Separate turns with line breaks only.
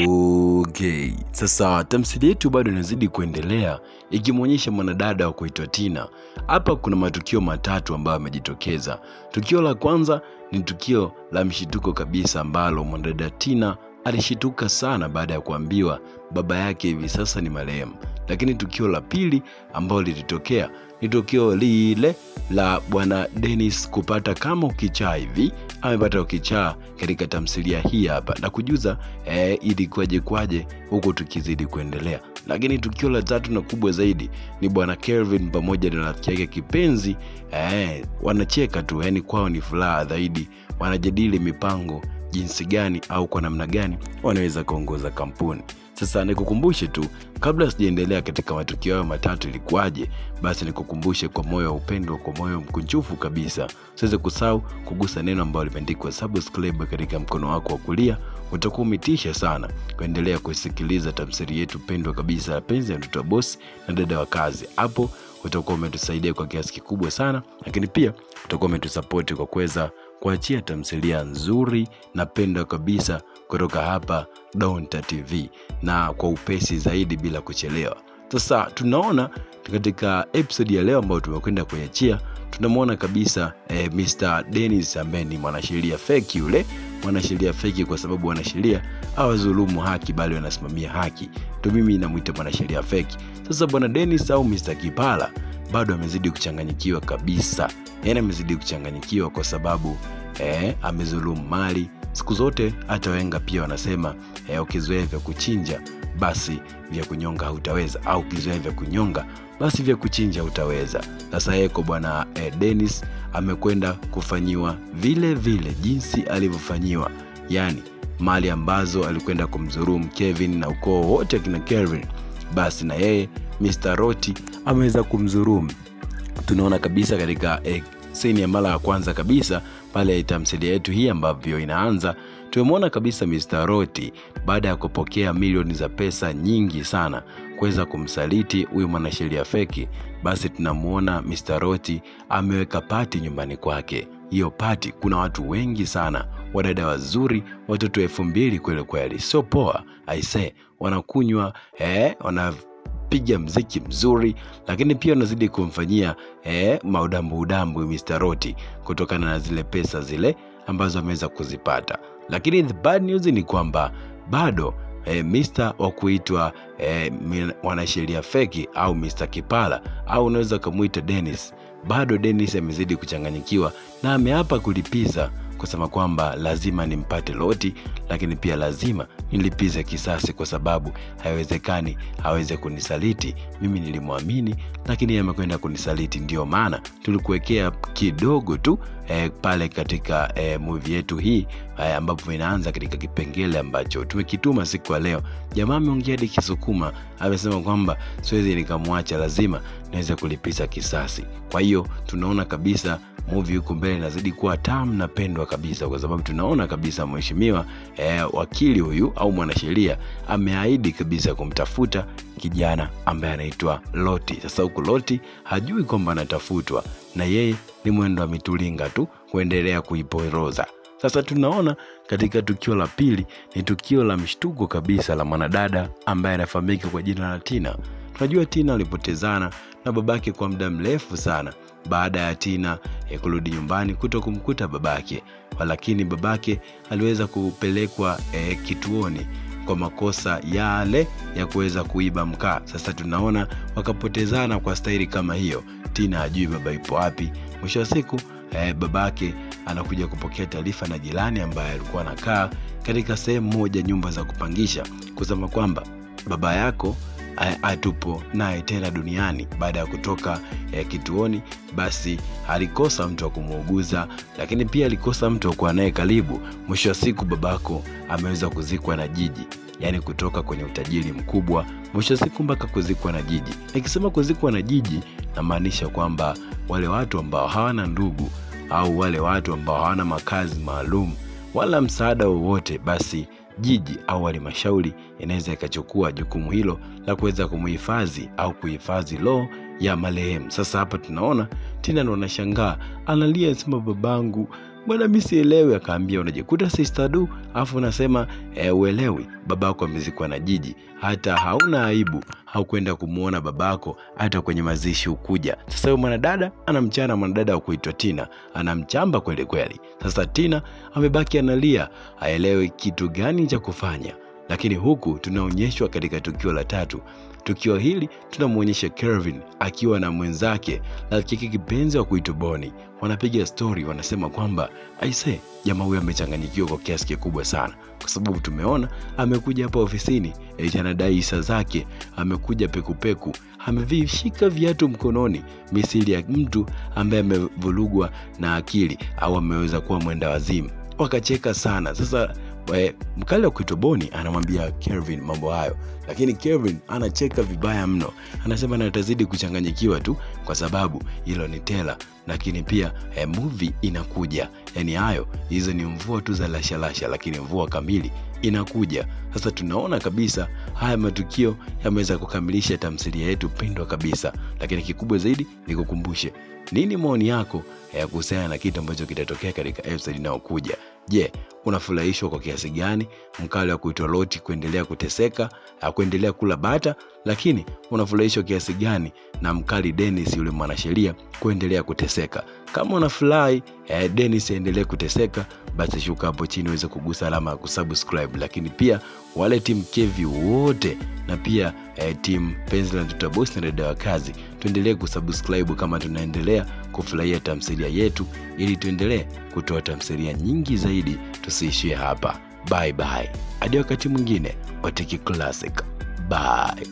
Okay, sasa tamthilia yetu bado inazidi kuendelea ikimwonyesha mwanadada wa kuitwa Tina. Hapa kuna matukio matatu ambayo yamejitokeza. Tukio la kwanza ni tukio la mshituko kabisa ambalo mwanadada Tina alishituka sana baada ya kuambiwa baba yake hivi sasa ni marehemu. Lakini tukio la pili ambalo lilitokea ni tukio lile la bwana Dennis kupata kama ukichaa hivi. Amepata ukichaa katika tamthilia hii hapa na kujuza ilikuwaje kwaje huko tukizidi kuendelea. Lakini tukio la tatu na kubwa zaidi ni bwana Kelvin pamoja na rafiki yake kipenzi, wanacheka tu, yani kwao ni furaha zaidi. Wanajadili mipango jinsi gani au kwa namna gani wanaweza kuongoza kampuni. Sasa nikukumbushe tu kabla sijaendelea katika matukio hayo matatu ilikuwaje, basi nikukumbushe kwa moyo wa upendo, kwa moyo mkunjufu kabisa, usiweze kusahau kugusa neno ambalo limeandikwa subscribe katika mkono wako wa kulia. Utakuwa umetisha sana kuendelea kusikiliza tamthilia yetu pendwa kabisa ya Penzi ya Mtoto wa Boss na Dada wa Kazi. Hapo utakuwa umetusaidia kwa kiasi kikubwa sana, lakini pia utakuwa umetusupport kwa kuweza kuachia tamthilia nzuri na pendwa kabisa kutoka hapa Donta TV na kwa upesi zaidi bila kuchelewa. Sasa tunaona katika episode ya leo ambayo tumekwenda kuiachia, tunamuona kabisa Mr. Dennis ambaye ni mwanasheria feki yule, mwanasheria feki kwa sababu wanasheria hawadhulumu haki bali wanasimamia haki. Ndio mimi namuita mwanasheria feki. Sasa bwana Dennis au Mr. Kipala bado amezidi kuchanganyikiwa kabisa. Yaani amezidi kuchanganyikiwa kwa sababu amedhulumu mali. Siku zote hata wahenga pia wanasema ukizoea vya kuchinja basi vya kunyonga hutaweza, au ukizoea vya kunyonga basi vya kuchinja hutaweza. Sasa yeko bwana Dennis amekwenda kufanyiwa vile vile jinsi alivyofanyiwa, yani mali ambazo alikwenda kumdhulumu Kevin na ukoo wote kina Kevin, basi na yeye Mr. Roti ameweza kumdhulumu. Tunaona kabisa katika scene ya mara ya kwanza kabisa pale tamthilia yetu hii ambavyo inaanza, tumemwona kabisa Mr. Roti baada ya kupokea milioni za pesa nyingi sana kuweza kumsaliti huyu mwanasheria feki, basi tunamuona Mr. Roti ameweka pati nyumbani kwake. Hiyo pati kuna watu wengi sana, wadada wazuri, watoto 2000 kweli kweli, sio poa aise, wanakunywa wana piga mziki mzuri, lakini pia wanazidi kumfanyia maudambu udambu Mr. Roti kutokana na zile pesa zile ambazo ameweza kuzipata. Lakini the bad news ni kwamba bado Mr. wa kuitwa mwanasheria feki au Mr. Kipala au unaweza kumuita Dennis, bado Dennis amezidi kuchanganyikiwa na ameapa kulipiza, kusema kwamba lazima nimpate Loti, lakini pia lazima nilipize kisasi kwa sababu haiwezekani aweze kunisaliti. Mimi nilimwamini lakini yeye amekwenda kunisaliti. Ndio maana tulikuwekea kidogo tu pale katika movie yetu hii ambapo inaanza katika kipengele ambacho tumekituma siku ya leo. Jamaa ameongea hadi Kisukuma, amesema kwamba siwezi nikamwacha, lazima niweze kulipiza kisasi. Kwa hiyo tunaona kabisa movie huko mbele inazidi kuwa tamu na pendwa kabisa, kwa sababu tunaona kabisa mheshimiwa wakili huyu au mwanasheria ameahidi kabisa kumtafuta kijana ambaye anaitwa Loti. Sasa huko Loti hajui kwamba anatafutwa, na yeye ni mwendo wa mitulinga tu kuendelea kuiporoza. Sasa tunaona katika tukio la pili ni tukio la mshtuko kabisa la mwanadada ambaye anafahamika kwa jina la Tina. Tunajua Tina alipotezana na babake kwa muda mrefu sana baada ya Tina kurudi nyumbani kutokumkuta babake, lakini babake aliweza kupelekwa kituoni kwa makosa yale ya kuweza kuiba mkaa. Sasa tunaona wakapotezana kwa staili kama hiyo. Tina hajui baba yupo wapi. Mwisho wa siku babake anakuja kupokea taarifa na jirani ambaye alikuwa anakaa katika sehemu moja nyumba za kupangisha, kusema kwamba baba yako atupo naye tena duniani. Baada ya kutoka kituoni, basi alikosa mtu wa kumuuguza, lakini pia alikosa mtu wa kuwa naye karibu. Mwisho wa siku babako ameweza kuzikwa na jiji, yani kutoka kwenye utajiri mkubwa mwisho wa siku mpaka kuzikwa na jiji. Nikisema kuzikwa na jiji namaanisha kwamba wale watu ambao hawana ndugu au wale watu ambao hawana makazi maalum wala msaada wowote, basi jiji au halmashauri inaweza ikachukua jukumu hilo la kuweza kumuhifadhi au kuhifadhi roho ya marehemu. Sasa hapa tunaona Tina ndo anashangaa, analia anasema, babangu bwana mimi sielewi. Akaambia unajikuta sister du, afu unasema uelewi babako amezikwa na jiji, hata hauna aibu, haukwenda kumuona babako hata kwenye mazishi ukuja. Sasa huyo mwanadada anamchana mwanadada wa kuitwa Tina, anamchamba kweli kweli. Sasa Tina amebaki analia, haelewi kitu gani cha kufanya. Lakini huku tunaonyeshwa katika tukio la tatu. Tukio hili tunamuonyesha Kelvin akiwa na mwenzake rafiki kipenzi wa kuitwa Boni. Wanapiga story, wanasema kwamba aise, jamaa huyu amechanganyikiwa kwa kiasi kikubwa sana, kwa sababu tumeona amekuja hapa ofisini eti anadai hisa zake, amekuja pekupeku, amevishika viatu mkononi, misili ya mtu ambaye amevurugwa na akili au ameweza kuwa mwenda wazimu. Wakacheka sana. Sasa mkali wa kuitwa Boni anamwambia Kelvin mambo hayo, lakini Kelvin anacheka vibaya mno, anasema na atazidi kuchanganyikiwa tu kwa sababu hilo ni tela, lakini pia movie inakuja. Yani hayo hizo ni mvua tu za lashalasha, lakini mvua kamili inakuja. Sasa tunaona kabisa haya matukio yameweza kukamilisha tamthilia yetu pendwa kabisa. Lakini kikubwa zaidi nikukumbushe, nini maoni yako ya kuhusiana na kitu ambacho kitatokea katika episode inayokuja? Je, unafurahishwa kwa kiasi gani mkali wa kuitwa Loti kuendelea kuteseka, kuendelea kula bata? Lakini unafurahishwa kiasi gani na mkali Dennis yule mwanasheria kuendelea kuteseka? Kama unafurahi Dennis aendelee kuteseka, basi shuka hapo chini uweze kugusa alama ya kusubscribe. Lakini pia wale team Kevi wote na pia team Penzi la Mtoto Boss na dada wa kazi, tuendelee kusubscribe kama tunaendelea kufurahia tamthilia yetu, ili tuendelee kutoa tamthilia nyingi zaidi. Tusiishie hapa. Bye bye, hadi wakati mwingine. Otiki Classic. Bye.